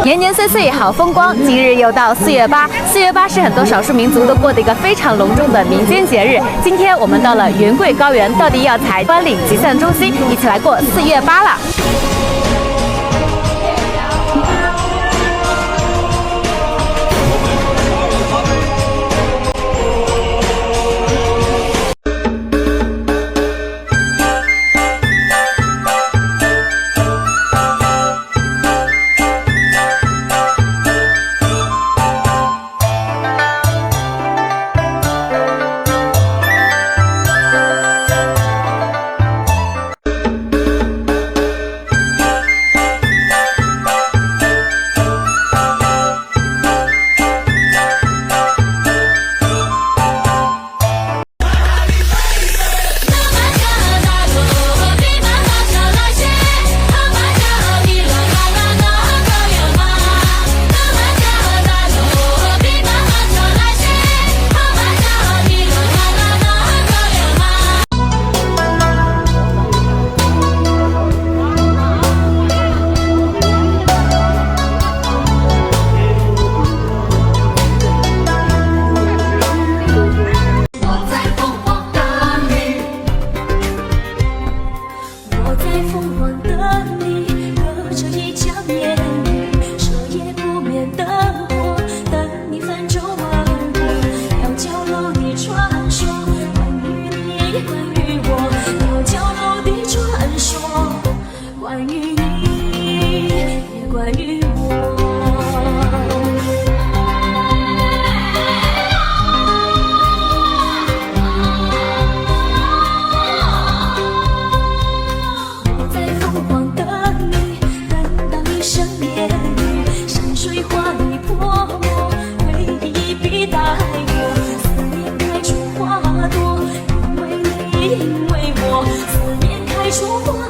年年岁岁好风光，今日又到四月八。四月八是很多少数民族都过的一个非常隆重的民间节日。今天我们到了云贵高原，到底要采观岭集散中心，一起来过四月八了。我在凤凰等你，隔着一江烟雨，彻夜不眠灯火，等你泛舟而过。小角落的传说，关于你，关于我。小角落的传说，关于你，也关于我。 我在凤凰等你，等到一声烟雨，山水画里泼墨，回忆一笔带过。思念开出花朵，因为你，因为我。思念开出花